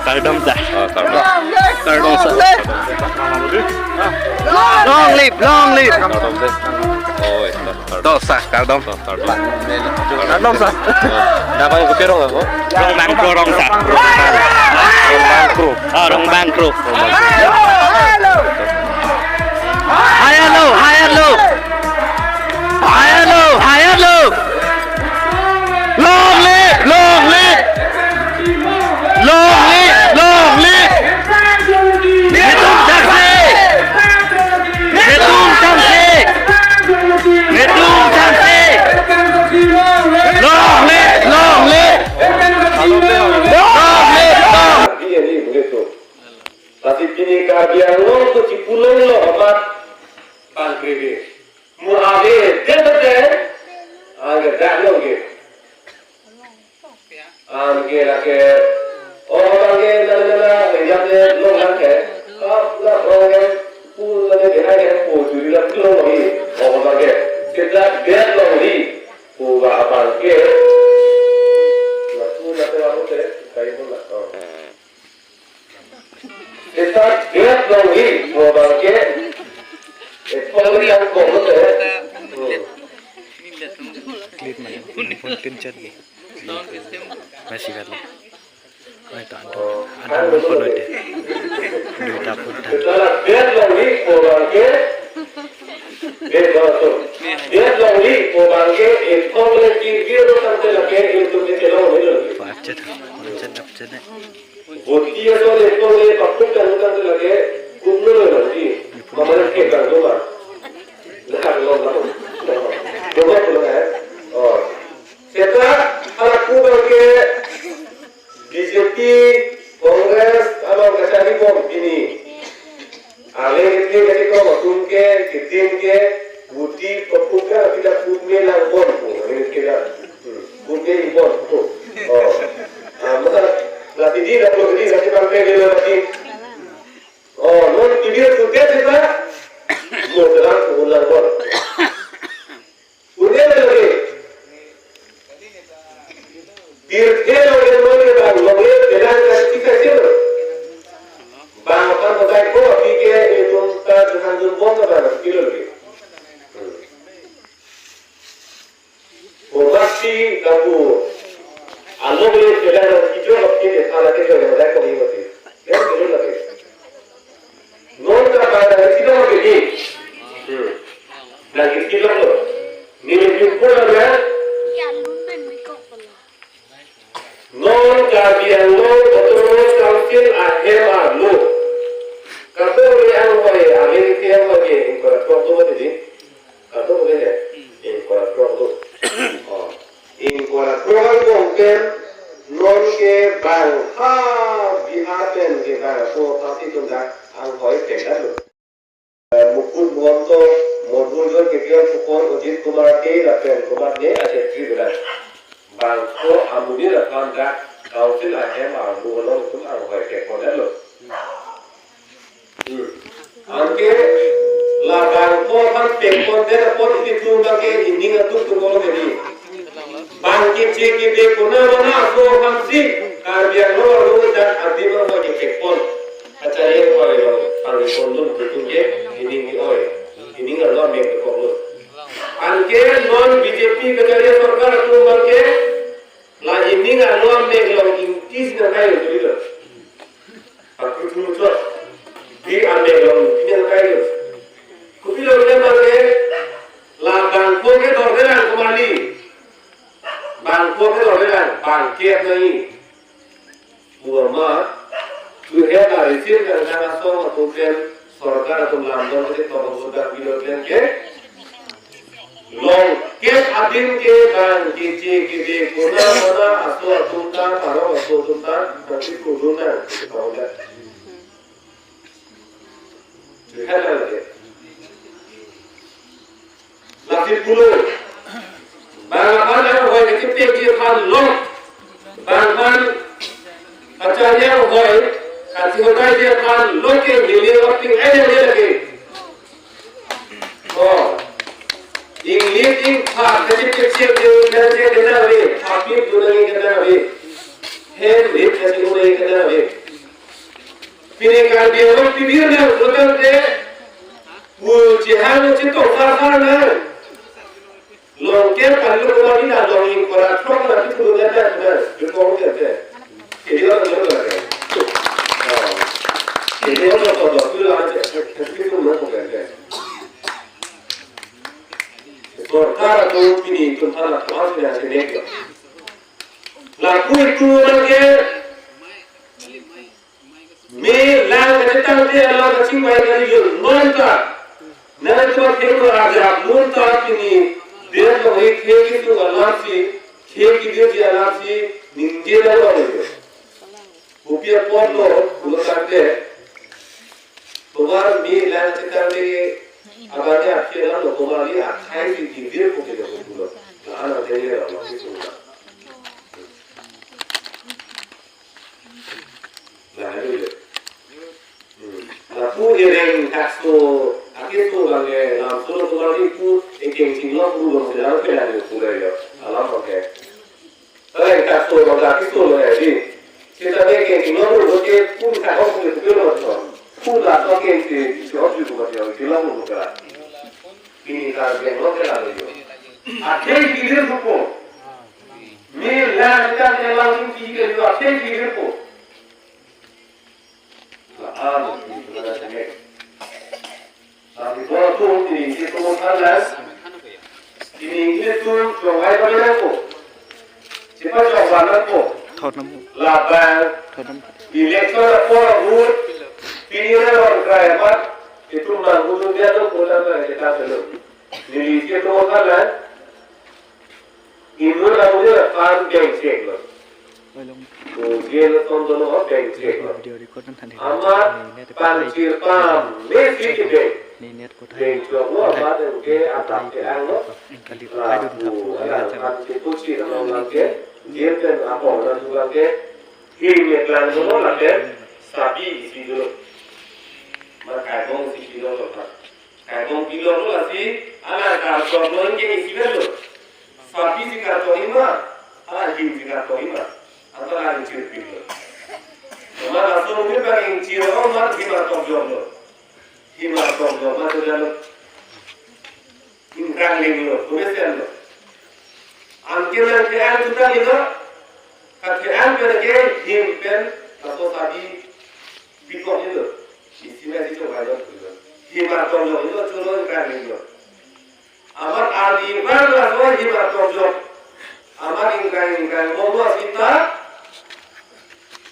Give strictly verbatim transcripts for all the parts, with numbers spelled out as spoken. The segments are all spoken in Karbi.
Kardom sir. Oh, kardom. Kardom sir. Long live, long live. Kardom sir. Oh, eh, kardom. To sir, kardom. To, kardom. Kardom sir. Dak ko kopi arong ko? Rong Bangkro arong sir. Rong Bangkro. Oh, Rong Bangkro. Higher low, higher low. Higher low, higher low. Long live, long live. Long live, long live. Netum thangsi. Netum thangsi. Netum thangsi. Long live, long live. Long live, long. Lasi pini Karbi Anglong to chipulonglo amat bang kriri. Mo ave dete, anke dak longke. Anke lake, oh, bangke nana nana, ya te long lake. Ah, na, oh, ya, pu, na, ne, dehai, ya, pu, juri la, pu, long, long, oh, bangke. Kita dak longri, pu, ba, bangke. Na, pu, na, te, wa, te, kai, pu, na, oh. Seta dak longri, mo bangke. Ephong yang kong te. Hmm. Clip mana? Phone pin chat ke. Masih kan. Oi, tak ada. Ada phone ada. Duit apa dah? Seta dak longri, mo bangke. Dak longri, mo bangke. Ephong le kiri kiri lo tangte lake, itu ke kelong ni lo. Apa chat? Apa chat, apa chat? Boti aso le pong le papuk kan kan lake kumno le nanti. Mama le ke kan do ma. Nah, lo ma. Do ma lo hai. Oh. Seta hala ku bangke B J P, Congress, along kachari bom pini. Ale kiti kiti ko atum ke, kitin ke, boti papuk ke, kita put me lang bom ko. Ale kiti ke, hmm, put me bom ko. Oh. Ah, masa, la tidi, la put tidi, la tidi, la tidi. Oh, non tidi, la tidi, kita, mo terang ko lang bom. Une lagi. Tirthe lo yang lo yang bang lo yang jalan kasih kasih lo. Bang apa kota ko api ke itu ta dengan jumbong ke bang kilo lagi. Komasi kabu. Along le jalan hijau api ke salah ke jalan dah ko ini mati. Ya kilo lagi. Non ta pada sida begini. Hmm. Lagi sida lo. Neli jumpa na. Non Karbi Anglong Autonomous Council ahem arlo. Kato le ang hoye, agen ke ang hoye, ingkoi ra throk do tadi. Kato le ya, ingkoi ra throk do. Oh. Ingkoi ra throk angbong pen, non ke bang ha Bihar pen ke bang aso pasi tum dak ang hoye pen dak lo. Eh, Mukund Mahanta, Modul Joy, K P M Fukan, Ajit Kumar Dey, lapen komat ne, Ajay Tri Bedan. Bang ko amonit aphan dak council ahem arlo along itum ang hoye pekpon lo. Hmm. Anke labang ko aphan pekpon det apot itum bangke ining atum tum bolo jadi. Bangke che kebe kona mana aso aphansi Karbi Anglong arlo dak adim ang hoye pekpon. Kachari ang hoye lo, pangpon dun itum ke ining ke-oi. Ining arlo amek pekpon lo. Anke non B J P kachari sorkar atum bangke la ining arlo amek lo ingti si nangkai lo. Aku cuma cot. Di ame long punya kai lo. Kopi lo dia bangke. Labang ko ke dor ke lang kemali. Bang ko ke dor ke lang. Bangke apa ni? Buama. Tuhe dari sini kan sana song atau pen sorkar atau lamdor ke tong sudah bilo ke. Longkep adim ke bang keche kebe kona mana aso atum ta, parong aso atum ta, nanti kurun na, kita udah. Lihat lagi. Lasi pulo. Bang aphan ang hoye kachepek ji aphan lo. Bang aphan kachari ang hoye, kachihodai ji aphan lo ke hili aping aja dia lagi. Oh. English in pa, kasi picture de, kasi de na ve, apni duna ke na ve. Hem, hem, kasi duna ke na ve. Pini Karbi Anglong pibir nang, local te, pu chehang chetong sar sar nang. Longke panlo koma ni na long ingkoi ra throk ra pithu lo nang nang, jutong nang te. Kedi lo nang nang. Kedi lo nang nang, tu la je, pithu lo nang nang. Sorkar atum pini itum aphan la thang si nang si nek lo. Lapu itum abang ke me lang kachetangte alam kachingvai kali yo non ta. Nang cuma thengno arjap non ta pini. Dia lo he khei kesung alam si, khei kedirji alam si ningje nang lo yo. Kopi apotlo pulo tangte. Tomar me lang kachetangte abang ke akhir alam lo tomar li akhai si kedir ko kedo pulo. La-an ateng lo kesung. Nah, itu je. Hmm. Lapu ireng kaso, akeso abang ke, lam solo kemari pu, ekeng chinglok ru bang sedang pelang yo pura yo. Alam abang ke. Ireng kaso abang ke akeso abang ke di. Seta ekeng chinglok ru bang ke, pu thak ok pu pu lo so. Pu la to keng si, si ok ju ko yo, chinglok ru bang ke. Pini Karbi Anglong ke lalu yo. Akhai kedir ko. Me lang kita ke langsung kedir yo, akhai kedir ko. La-an, ini saudara sini. Tapi kalau tu, ini itu masalah. Ini itu, jawai pada aku. Siapa jawai aku? Thot nam. Labang. Thot nam. Election apa, vote? Pilihan orang kaya mat. Itu manggung dia tu, pulang ke kita dulu. Ini itu masalah. Inut amonit aphan bengchek lo. Oi long. Ojel atum dono bengchek lo. Video record nang than thek. Amat pangchir pam mesi ke beng. Ne net ko thai. Bengchok lo amat ke atap ke ang lo. Kali ko thai dun thap. Lapu alang phan ke puchi alam lang ke. Jel pen apor lang ke. Him mek lang dono lang ke. Sabi isi dulu. Makai bong isi dulu lo. Kaibong pilong lo lasi, alang kartong lo ingke isi pen lo. Sabi si kartong ima, alang him si kartong ima. Anta alang ingchir pin lo. Mama laso mungkin bang ingchir lo, mar him artong jom lo. Him artong jom, mar tudan lo. Ingkrang ling lo, kumesen lo. Angke nang ke ang tudan lo. Kathe ang pen ke him pen, laso sabi Pikok ni lo, isi na isi chok ajo lo. Him artong jok ni lo, chulo kan ni lo. Amat ardi man laso him artong jok. Amat ingkang ingkang mo lo sita.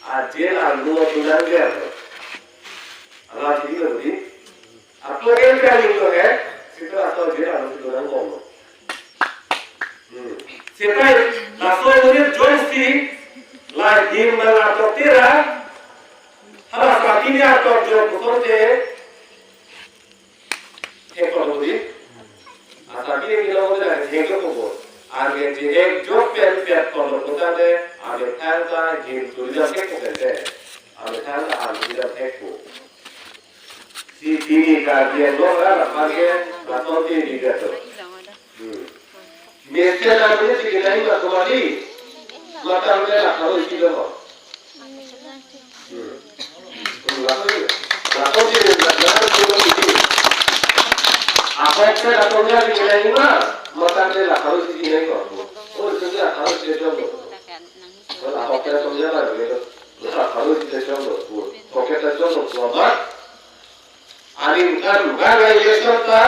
Ajel arlo tulang dia lo. Ala sini lo di. Apo ke ingkang ni lo he. Sita laso ajel arlo tulang mo lo. Hmm. Sita laso murid jongsi la him na la tokti ra. Hala sabi ni ator jok puson te. Thek ko dori. Asabi ni kilo ko na thek ko ko. Arge je ek jok pen pet ko lo ko ta de. Arge thang ta jin turi jam thek ko pen te. Arge thang ta arge turi jam thek ko. Si pini Karbi Anglong la la page la ton te di gato. Hmm. Mesen amonit si kenai ma tomali. Matang ke la karo isi lo. Hmm. Hmm, la karo. La karo si la karo si lo isi. Ahok ke la karo si kenai ma. Matang ke la karo si kenai ma. Oh, itu la karo si lo. Ahok ke la karo si la karo. La karo si lo. Pocket la lo. Aning kan kan election ta